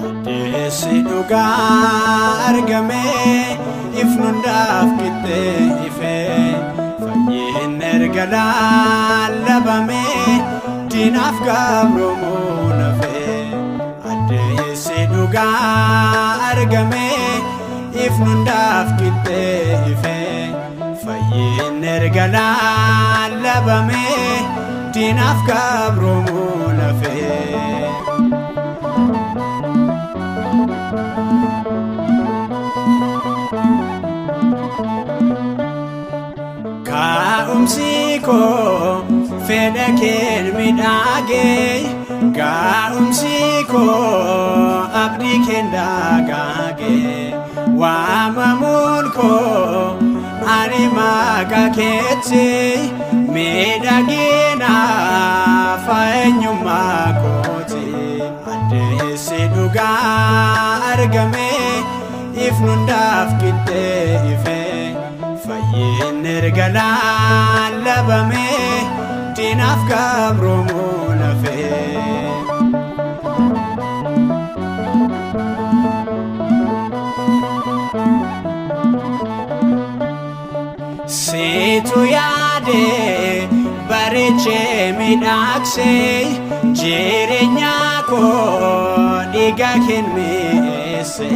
Addeessi dhugaa argame ifnundaaf qixxee ife fayyinni erga lallabame diinaaf gabromuu nafe. Addeessi dhugaa argame ifnundaaf qixxee ife fayyinni erga lallabame diinaaf gabromuu nafe. Kaa'umsi koo fedha keen miidhagee gaa'umsi koo abdii keen dagaagee waamamuun koo ani maqaa keetti miidhagina faeenyummaa kooti. Addeessi dhugaa argame ifnundaaf qixxee ife fayyinni erga lallabame diinaaf gabromuu nafe. Siitu yaade bareechee miidhagsee jireenya koo dhiiga keen mi'eesse.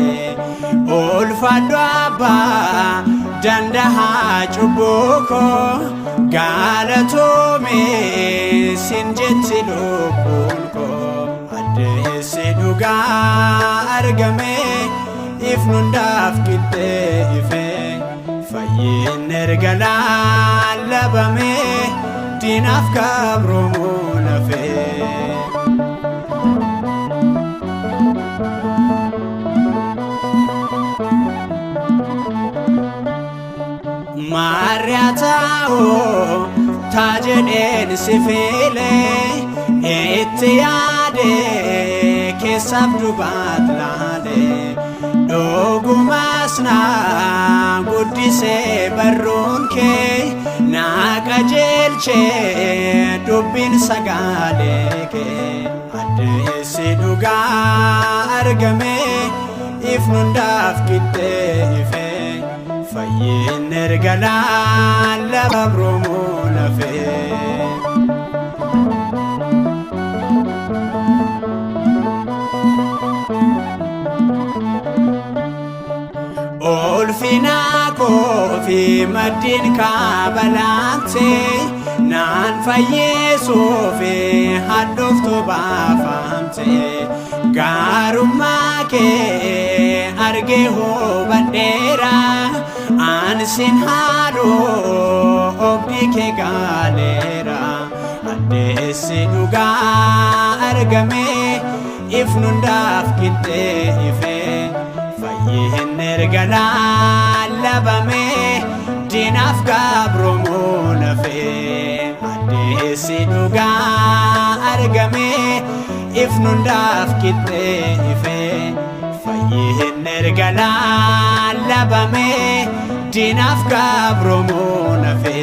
Ulfaadhu abbaa dandahaa cubbuu koo galatoome sin jetti lubbuun koo. Addeessi dhugaa argame ifnundaaf qixxee ife fayyinni erga lallabame diinaaf gabromuu nafe. Maariyaa taa'oo taa jedheen si filee itti yaade keessaaf dubaat laale dhugumas na guddisee barruun kee na qajeelchee dubbiin sagaalee kee. Addeessi dhugaa argame ifnundaaf qixxee ife fayyinni erga lallabamuu nafe. Ulfina koo fi maddiin kaabalaante naan fayyisuuf hadhooftuu baafamte gaarummaa kee argee hubadheera ansin haaloo obdii kee gaaleera. Addeessi dhugaa argame ifnundaaf qixxee ife fayyinni erga lallabame diinaaf gabromuu nafe. Addeessi dhugaa argame ifnundaaf qixxee ife fayyinni erga lallabame diinaaf gabromuu nafe.